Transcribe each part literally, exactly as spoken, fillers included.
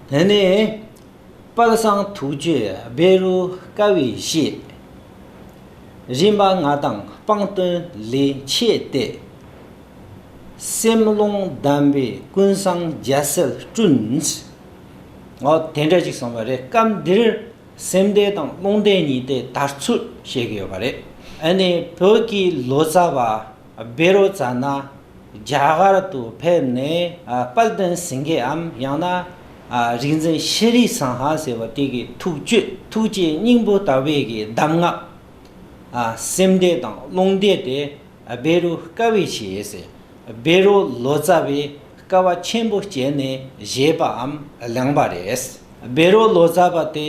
དེ་ནས་དཔལ་བཟང་ཐུགས་བསྐྱེད་བཻ་རོ་དཀའ་བས་བཤད། རིམ་པ་ལྔ་དང་སྤངས་སྟོན་ལས་མཆེད་དེ། སེམས་རླུང་གདམས་པས་ཀུན་བཟང་རྒྱལ་སྲིད་བསྐྲུན། འོ་དེ་འདྲ་ཅིག་གསུངས་པ་རེད། སྐབས་འདིར་སེམས་སྡེ་དང་རླུང་སྡེ་གཉིས་དེ་དར་ཚུལ་བཤད་ཀྱི་ཡོད་པ་རེད། ཨ་ནི་བོད་ཀྱི་ལོ་ཙཱ་བ་བཻ་རོ་ཙ་ན་རྒྱ་གར་དུ་ཕེབས་ནས་ཨ་དཔལ་ལྡན་སེང་གེའམ་ཡང་ན་ཨ་རིག་འཛིན་ཤྲཱི་སིང་ཧ་ཟེར་བ་དེ་གི་ཐུགས་བསྐྱེད་ཐུགས་བསྐྱེད་སྙིང་པོ་ལྟ་བུའི་གི་གདམས་ངག་ཨ་སེམས་སྡེ་དང་རླུང་སྡེ་དེ་ཨ་བཻ་རོ་དཀའ་བས་བཤད་ཟེར། བཻ་རོ་ལོ་ཙཱ་བས་དཀའ་བ་ཆེན་པོ་སྤྱད་ནས་བཞེས་པའམ་གླེང་བ་རེད། བཻ་རོ་ལོ་ཙཱ་བ་དེ་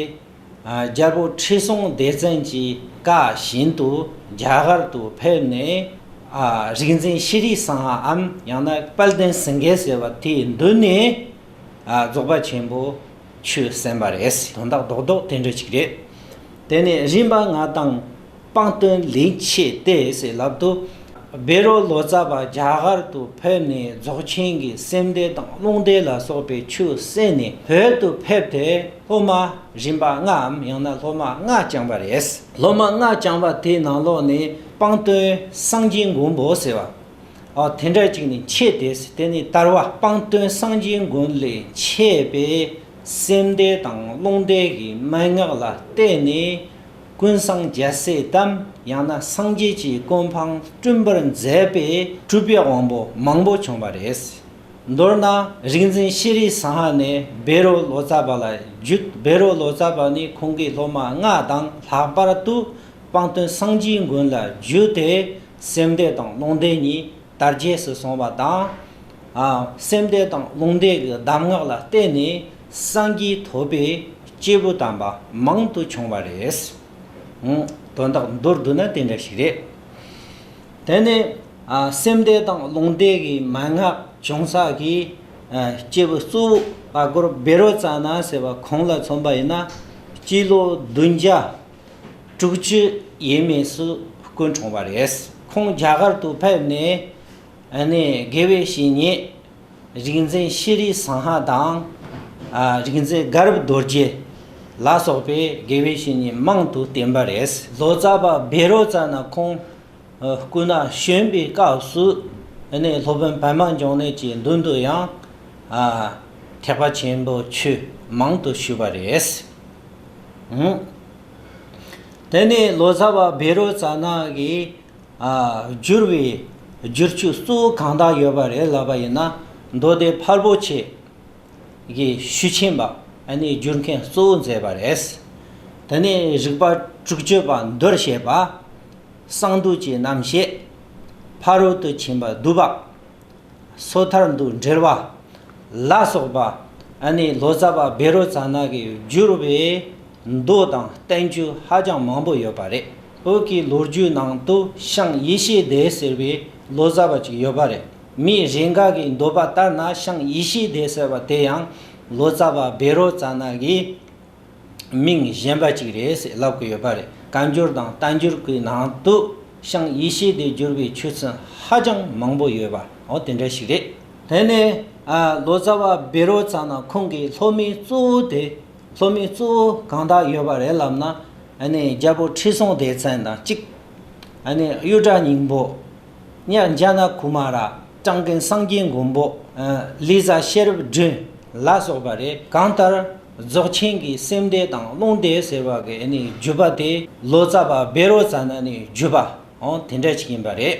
ཨ་རྒྱལ་པོ་ཁྲི་སྲོང་ལྡེ་བཙན་གྱི་བཀའ་བཞིན་དུ་རྒྱ་གར་དུ་ཕེབས་ནས་ཨ་རིག་འཛིན་ཤྲཱི་སིང་ཧའམ་ཡང་ན་དཔལ་ལྡན་སེང་གེ་ཟེར་བ་དེའི་མདུན་ནས་ཨ་རྫོགས་པ་ཆེན་པོ་ཆོས་གསན་པ་རེད། དོན་དག་རྡོག་རྡོག་དེ་འདྲ་ཅིག་རེད། དེ་ནས་རིམ་པ་ལྔ་དང་སྤངས་སྟོན་ལས་མཆེད་དེ་ཟེར་ལབ་དུས། བཻ་རོ་ལོ་ཙཱ་བ་རྒྱ་གར་དུ་ཕེབས་ནས་རྫོགས་ཆེན་གྱི་སེམས་སྡེ་དང་རླུང་སྡེ་ལ་སོགས་པའི་ཆོས་གསན་ནས་བོད་དུ་ཕེབས་ཏེ་སློབ་མ་རིམ་པ་ལྔའམ་ཡང་ན་སློབ་མ་ལྔ་བསྐྱངས་པ་རེད། སློབ་མ་ལྔ་བསྐྱངས་པ་དེའི་ནང་ལོགས་ནས་སྤངས་སྟོན་སངས་རྒྱས་མགོན་པོ་ཟེར་བ། ཨ་དེ་འདྲ་ཅིག་ནི་མཆེད་དེ་དེ་ནི་དར་བ། སྤངས་སྟོན་སངས་རྒྱས་མགོན་ལས་མཆེད་པའི་སེམས་སྡེ་དང་རླུང་སྡེ་གི་མན་ངག་ལ་བརྟེན་ནས་ཀུན་བཟང་རྒྱལ་སྲས་དམ་ཡང་ན་སངས་རྒྱས་ཀྱི་གོ་འཕང་བསྐྲུན་པར་མཛད་པའི་གྲུབ་པའི་དབང་པོ་མང་པོ་བྱུང་བ་རེད། མདོར་ན་རིག་འཛིན་ཤྲཱི་སིང་ཧ་ནས་བཻ་རོ་ལོ་ཙཱ་བ་ལ་བརྒྱུད། བཻ་རོ་ལོ་ཙཱ་བ་ནི་ཁོང་གི་སློབ་མ་ལྔ་དང་ལྷག་པར་དུ་སྤངས་སྟོན་སངས་རྒྱས་མགོན་ལ་བརྒྱུད་དེ། སེམས་སྡེ་དང་རླུང་སྡེ་གཉིས་དར་རྒྱས་སུ་སོང་བ་དང་། ཨ་སེམས་སྡེ་དང་རླུང་སྡེ་གི་གདམས་ངག་ལ་བརྟེན་ནས་སངས་རྒྱས་ཐོབ་པའི་སྐྱེས་བུ་དམ་པ་མང་དུ་བྱུང་བ་རེད། ཨང་། དོན་དག་མདོར་བསྡུ་ན་དེ་འདྲ་ཞིག་རེད། དེ་ནས་ཨ་སེམས་སྡེ་དང་རླུང་སྡེ་གི་མན་ངག་བྱུང་ས་གི་ཨ་སྐྱེས་བུ་གཙོ་བོ་ཨ་གུ་རུ་བཻ་རོ་ཙ་ན་ཟེར་བ་ཁོང་ལ་མཚོན་པ་ཡིན་ན་སྤྱི་ལོ་བདུན་བརྒྱ་དྲུག་ཅུ་ཡས་མས་སུ་སྐུ་འཁྲུངས་པ་རེད། ཁོང་རྒྱ་གར་དུ་ཕེབས་ནས་ཨ་ནི་དགེ་བའི་བཤེས་གཉེན་རིག་འཛིན་ཤྲཱི་སིང་ཧ་དང་ཨ་རིག་འཛིན་དགའ་རབ་རྡོ་རྗེ་ལ་སོགས་པའི་དགེ་བའི་བཤེས་གཉེན་མང་དུ་བསྟེན་པ་རེད། ལོ་ཙཱ་བ་བཻ་རོ་ཙ་ན་ཁོང་ཨ་སྐུ་ན་གཞོན་པའི་སྐབས་སུ་ཨ་ནི་སློབ་དཔོན་པདྨ་འབྱུང་གནས་ཀྱི་མདུན་དུ་ཡང་ཨ་ཐེག་པ་ཆེན་པོའི་ཆོས་མང་དུ་ཞུས་པ་རེད། ཨང་། དེ་ནས་ལོ་ཙཱ་བ་བཻ་རོ་ཙ་ན་གིས་ཨ་བསྒྱུར་བའི་བསྒྱུར་ཆོས་གཙོ་བོ་གང་དག་ཡོད་པ་རེད་ལབ་པ་ཡིན་ན། མདོ་སྡེ་ཕལ་པོ་ཆེ་གི་ཤུལ་ཕྱིན་པ་ཨ་ནི་བསྒྱུར་མཁན་གཙོ་བོ་མཛད་པ་རེད། དེ་ནས་རིགས་པ་དྲུག་ཅུ་པ་མདོར་བཤད་པ། གསང་འདུས་ཀྱི་རྣམ་བཤད། ཕ་རོལ་ཏུ་ཕྱིན་པ་བསྡུས་པ། སོ་ཐར་དུ་འགྲེལ་བ་ལ་སོགས་པ་ཨ་ནི་ལོ་ཙཱ་བ་བཻ་རོ་ཙ་ན་གིས་བསྒྱུར་བའི་མདོ་དང་བསྟན་བཅོས་ཧ་ཅང་མང་པོ་ཡོད་པ་རེད། བོད་ཀྱི་ལོ་རྒྱུས་ནང་དུ་ཤངས་ཡེ་ཤེས་སྡེ་ཟེར་བའི་ལོ་ཙཱ་བ་ཅིག་ཡོད་པ་རེད། མིའི་རེ་འགའ་གི་འདོད་པ་ལྟར་ན་ཤངས་ཡེ་ཤེས་སྡེ་ཟེར་བ་དེ་ཡང་ལོ་ཙཱ་བ་བཻ་རོ་ཙ་ན་གིས་མིང་གཞན་པ་ཅིག་རེད་ཟེར་ལབ་ཀྱི་ཡོད་པ་རེད། བཀའ་འགྱུར་དང་བསྟན་འགྱུར་གྱི་ནང་དུ་ཤངས་ཡེ་ཤེས་སྡེ་བསྒྱུར་བའི་ཆོས་ཚན་ཧ་ཅང་མང་པོ་ཡོད་པ་འོ་དེ་འདྲ་ཞིག་རེད། དེ་ནས་ཨ་ལོ་ཙཱ་བ་བཻ་རོ་ཙ་ན་ཁོང་གི་སློབ་མའི་གཙོ་བོ་དེ་སློབ་མའི་གཙོ་བོ་གང་དག་ཡོད་པ་རེད་ལབ་ན། ཨ་ནི་རྒྱལ་པོ་ཁྲི་སྲོང་ལྡེ་བཙན་དང་གཅིག་ཨ་ནི་གཡུ་སྒྲ་སྙིང་པོ། ཉ་ཛྙཱ་ན་ཀུ་མ་ར། སྤྲང་མཁན་སངས་རྒྱས་མགོན་པོ། ཨ་ལི་ཙཱ་ཤེས་རབ་སྒྲོན་ལ་སོགས་པ་རེད། གང་ལྟར་རྫོགས་ཆེན་གྱི་སེམས་སྡེ་དང་རླུང་སྡེ་ཟེར་བ་གི་ཨ་ནི་བརྒྱུད་པ་དེ་ལོ་ཙཱ་བ་བཻ་རོ་ཙ་ན་ནས་བརྒྱུད་པ་འོ་དེ་འདྲ་ཞིག་ཡིན་པ་རེད།